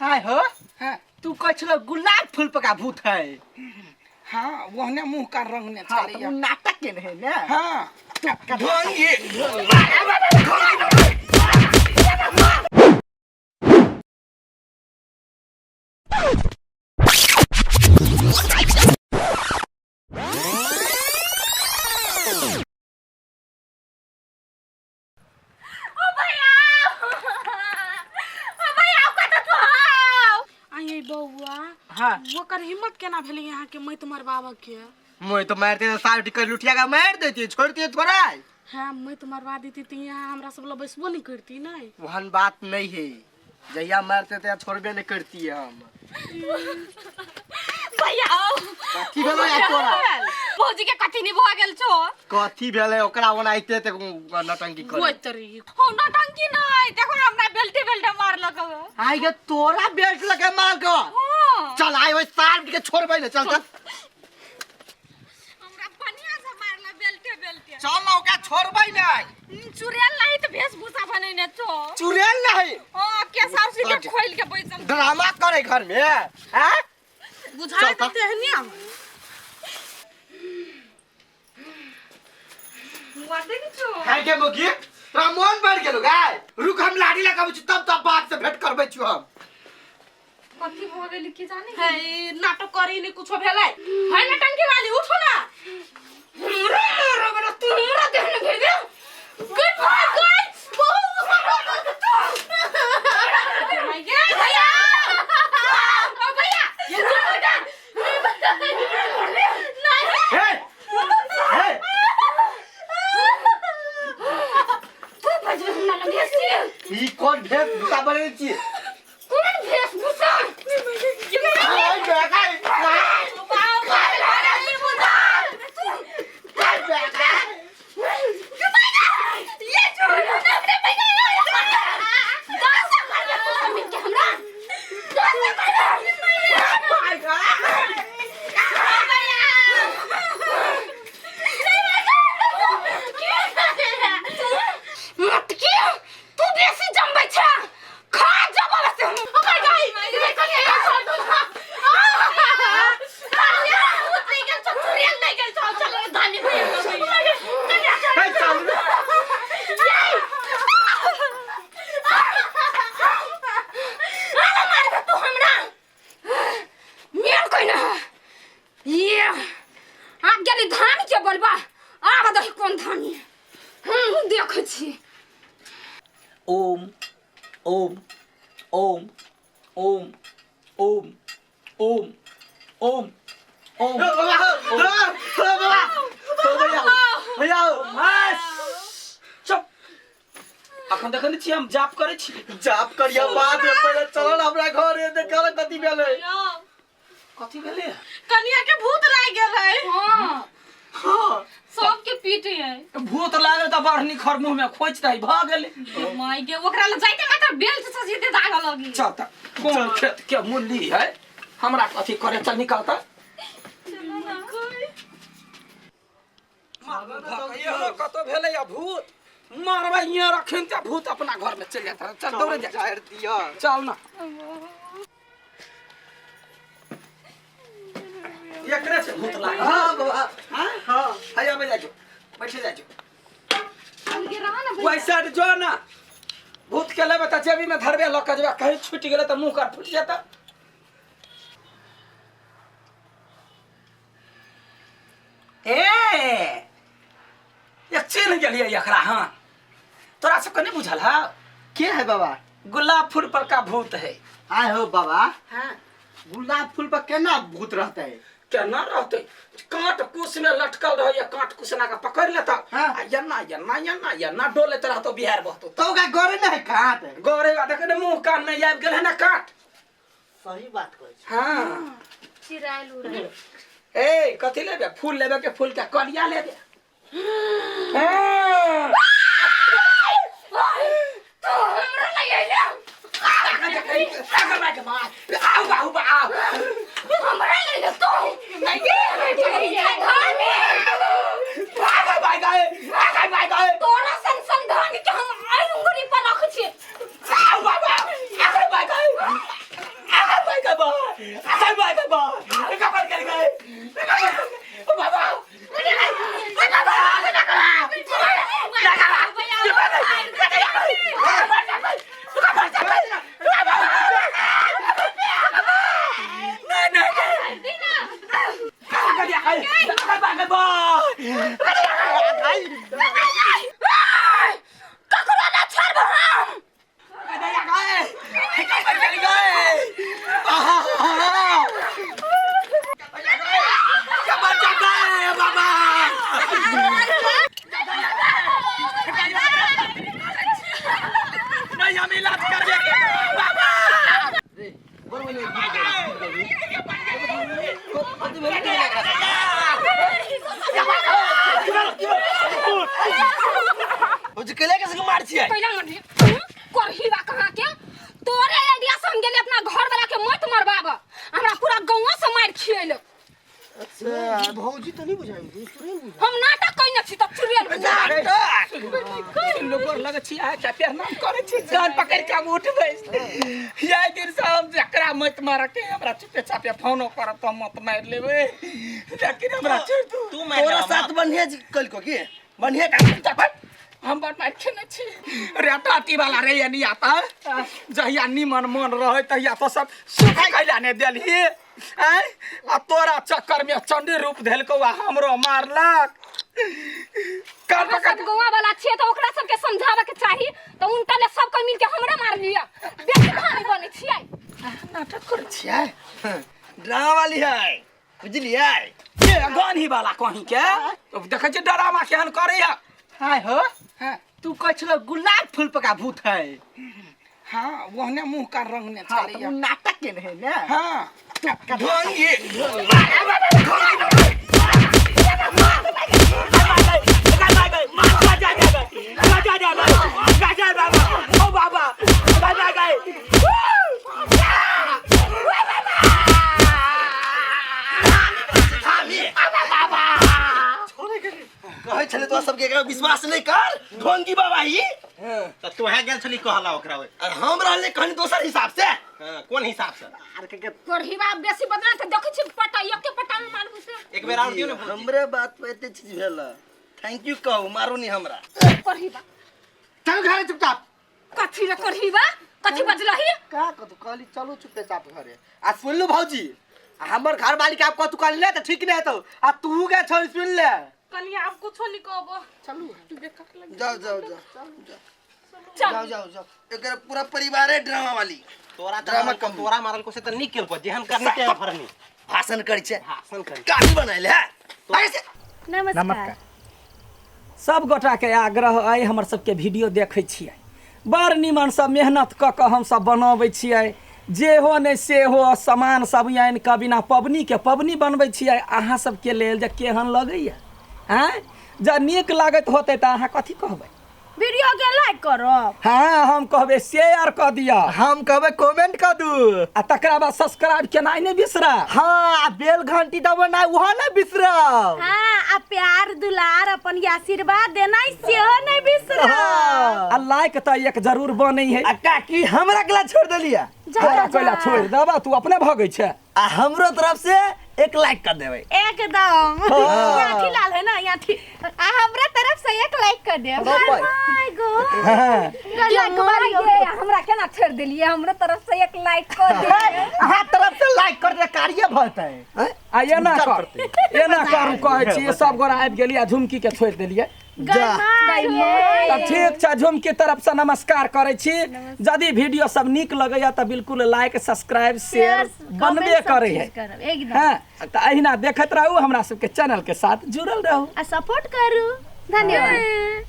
हाय हो। हाँ। तू कहै छल गुलाब फूल पका भूत है। हाँ, ओहने मुंह का रंग ने हाँ, छलै। तऽ ओ नाटक केने है ने। हाँ, ढोंगी। ओ भैया, ओ भैया, कतऽ छौ? आइए बौआ। हाँ। ओकर हिम्मत केना भेलै अहाँके मति मरबाबऽ के? मोय तो मारते तो साल टिकर लुटिया का मार देती, छोड़ती थोड़ा। हाँ, मति मरवा देती तऽ यहाँ हमरा सब लग बैसबो नहि करती। नहि, वहन बात नहीं है, जहिया मारते तहिया छोड़बे नहीं करती है हम। भैया। कथी भेलै आ तोरा? भौजी के कथी नहीं भऽ गेल छौ? कथी भेलै ओकरा? ओनाहिते ते नटंकी करे। गोइ तरी। हम नौटंकी नहीं, देखो ना, हमरा बेल्टे बेल्टे मारलक हवे। आइ गे, तोरा बेल्ट लगे मार के? हाँ। चल आइ ओइ साल के छोड़बै ने, चल चल। हमरा बढ़िया से मारलक बेल्टे बेल्टे। चल ना, ओकरा छोड़बै नहीं। चुड़ैल नहीं तऽ वेशभूषा बनेने छौ। चुड़ैल नहीं। हाँ, केसार से के खोल के बैसल ड्रामा करे घर में हैं। बुझाइ चल तऽ। देते है ने। वादे की छौ? खाइ के मुगी, तोरा मोन बढ़ गेलो गाय? रुक, हम लाड़ी लगाबै छी तब तब बाप से भेंट करबै छी हम। कथी भऽ गेल की जाने। है, नाटक करी नहीं कुछो भेलै है। नटंकी वाली, उठो ना। हमरा मारो बड़ा तू, हमरा देह में घेर दे। गई भाई गई, बहुत गुस्सा कर तू। भैया, भैया, ओ भैया, ये तू बेटा नहीं। हे हे। तू बजबे हमरा लगे से। ई कोन भेष भूषा बनेने छी? कोन वेशभूषा? आइ बेगाई, आइ बेगाई। माय गॉड। मटकी, तू बेसी जमबै छ, खा जबल से। ओ my God, ये कनी छोड़ दो ना। भूत नहीं गेल छौ, चुड़ैल नहीं गेल छौ। चल धानी भैया। हे, चल। आला मारबे तू हमरा मेल कोइ ना। ये आब गेली धान के बोलबा, आब दही कोन धानी हम देखै छी। ओम ओम ओम ओम ओम ओम ओम ओम। बाबा हो, हो, बाबा हो, भैया भैया हो। बस, चुप। अखन देखै नहि छी, हम जाप करै छी। जाप करिया बाद में, पहिले चल ना हमरा घरे, देखल कथी भेलै। कथी भेलै? कनिया के भूत लागि गेल है। हाँ। हाँ। सबके पीटे है। भूत लागल तऽ बढ़नी खर मुँह में खोजि दही, भऽ गेलै। माय गे, ओकरा लग जाइते मात्र बेल्ट से सीधे दाग लगी। चल तऽ, कोन खेत के मूली है हमरा कथी करे? चल, निकल तऽ। एहनो कतौ भेलै या भूत मारबै हियाँ रखिन तऽ भूत अपना घर में चलि जात। चल, दौड़े जा। जाहिर दिया। चल ना, एकरे से भूत लागल। हाँ बाबा। हाँ। हाँ। हैया में जाइ, बैठे जाइ। अलगे रह ना। वैसे जो ना भूत के लेबे तऽ जेबी में धरबे, लऽ के जेबे, कहीं छूटि गेलै तऽ मुँह कर फूटि जेतै। ए, एक चिन्ह गेलियै एकरा। हाँ, तोरा सबके नहि बुझल है? के है बाबा? गुलाब फूल पर का भूत है। आय हो बाबा। हाँ। गुलाब फूल पर केना भूत रहते है? केना रहते? कांट कुश में लटकल रहैया, कांट कुशना के पकड़ लेता। हाँ। आ एना एना एना एना डोलैत रहतो, बिहार बहतो। तो ओकरा गरे ना है काट? गौरे देखे ने, मुंह कान में आबि गेल है ना काट। सही बात कहै छी। हाँ। चिरायल उड़ायल। ए, कथी लेबे? फूल लेबे के फूल के कलिया लेबे? हाँ। तू हमरा लग अइले? आउ आउ आउ। हमरा लग तू तोरा सन सन धान के हम आई उंगली पर रख छी। ककरो ना छोड़बो हम। केले के संग मार छियै? कैला मरली करही बा कहाँ के तोरे आइडिया से हम गेली अपना घर वाला के मत मरबाब, हमरा पूरा गाँव से मार खियेलक। अच्छा भौजी तो नहीं बुझाई, दूसरे नहीं बुझाई। हम नाटक कइने छी त चुड़ैल बुझाई। लोगोर लग छी आ के प्रणाम करै छी, जान पकड़ के हम उठ बैस। यही दिन से हम जकरा मत मार के हमरा चुपे चापे फोनो करब त मत मार लेबै, लेकिन हमरा छोड़ दू। तू मार तोरा साथ बढ़िया कल को की बढ़िया काम। हम बड़ मार खेने छी रे टाटी वाला रे यानी आता जहिया निमन मन रहे तहिया तो सब सुख कैला ने देलही आय, आ तोरा चक्कर में चंडी रूप धेलको आ हमरो मारलक। कान अहाँ पकड़ सब गौवा वाला छियै त ओकरा सबके समझावे के चाही, त उनका ले सब कोई मिल के हमरा मार लिया। बेसी भारी बनै छियै। नाटक करै छियै। ड्रामा वाली है बुझलियै। ये गानी वाला कहीं के देखै छियै डरामा केहन करैया। हाय हो। हाँ। तू कहै छलो गुलाब फूल पका भूत है। हाँ ओहने मुंह का रंग ने हाँ, छलैया। तो उ नाटक के है ना। हाँ ढोंगी कहै छलै तोरा सबके एकरा विश्वास नहि कर, ढोंगी बाबा ही। त तोहे गेल छली कहला ओकरा ओइ। और हम रहले कहनी दोसर हिसाब से। हाँ, कोन हिसाब से? करही बा बेसी बदना त देखै छी पटा एके पटा में मारबू से। एक बेर और दियौ ने भौजी। हमरे बात पे एते चीज भेल। Thank you कहू मारू नहीं हमरा। करही बा चल घरे चुपचाप। कथी रे करही बा कथी बजलही? का कथू कहली चलू चुपचाप घरे। आ सुन लो भौजी, हमर घर वाली के आप कथू कहली ले त ठीक नहीं हेतौ, आ तू गे छोड़ सुन ले। कनिया आब कुछो नहीं कहबो। चलू बेकार लग जाओ जाओ जाओ चल जाओ जाओ जाओ। एकर पूरा परिवार है ड्रामा वाली। तोरा ड्रामा कम। तोरा मारल को से त निक केलको, जेहन करनी तेहन फरनी। भाषण करै छै। भाषण करै। गाड़ी बनाइले है। नमस्कार। सब गोटा के आग्रह अइ हमर सबके वीडियो देखै छियै, बड़ निमन सब मेहनत कऽ कऽ हमसब बनबै छियै, जे हो नहि से हो सामान सब आनि कऽ बिना पबनी के पबनी बनबै छियै अहाँ सबके लेल जे केहन लगैया। आँय जँ नीक लागैत होतै तऽ अहाँ कथी कहबै? वीडियो के लाइक करब। हाँ हम कहबै शेयर कऽ दिअ, हम कहबै कमेंट कऽ दू, आ तकरा बाद सब्सक्राइब केनाइ नहि बिसरब। हाँ आ बेल घंटी दबेनाइ ओहो नहि बिसरब। हाँ आ प्यार दुलार अपन आशीर्वाद देनाइ सेहो नहि बिसरब। आ लाइक तऽ एक जरूर बनै है। आ काकी हमरा केला छोड़ देलियै? तोरा कोइला छोड़ देबा, तू अपने भगै छै। आ हमरो तरफ से एक लाइक कर देबै एकदम। यहाँ थी लाल है ना, यहाँ थी। आ हमरा तरफ से एक लाइक कर देब। My God. Like Mario. हमरा केना छोड़ देलियै? हमरो तरफ से एक लाइक कर दे। अहाँ तरफ से लाइक कर दे कार्य भतै। आ एना कर एना करू कहै छी, सब गोरा आबि गेलियै आ झुमकी के छोड़ि देलियै। तऽ ठीक छै, झुमकी तरफ से नमस्कार करै छी। यदि वीडियो सब नीक लगैया तऽ बिल्कुल लाइक सब्सक्राइब शेयर बनबे करै है। एकदम। हाँ तऽ अहिना देखैत रहू, हमरा सबके चैनल के साथ जुड़ल रहू आ सपोर्ट करू। धन्यवाद।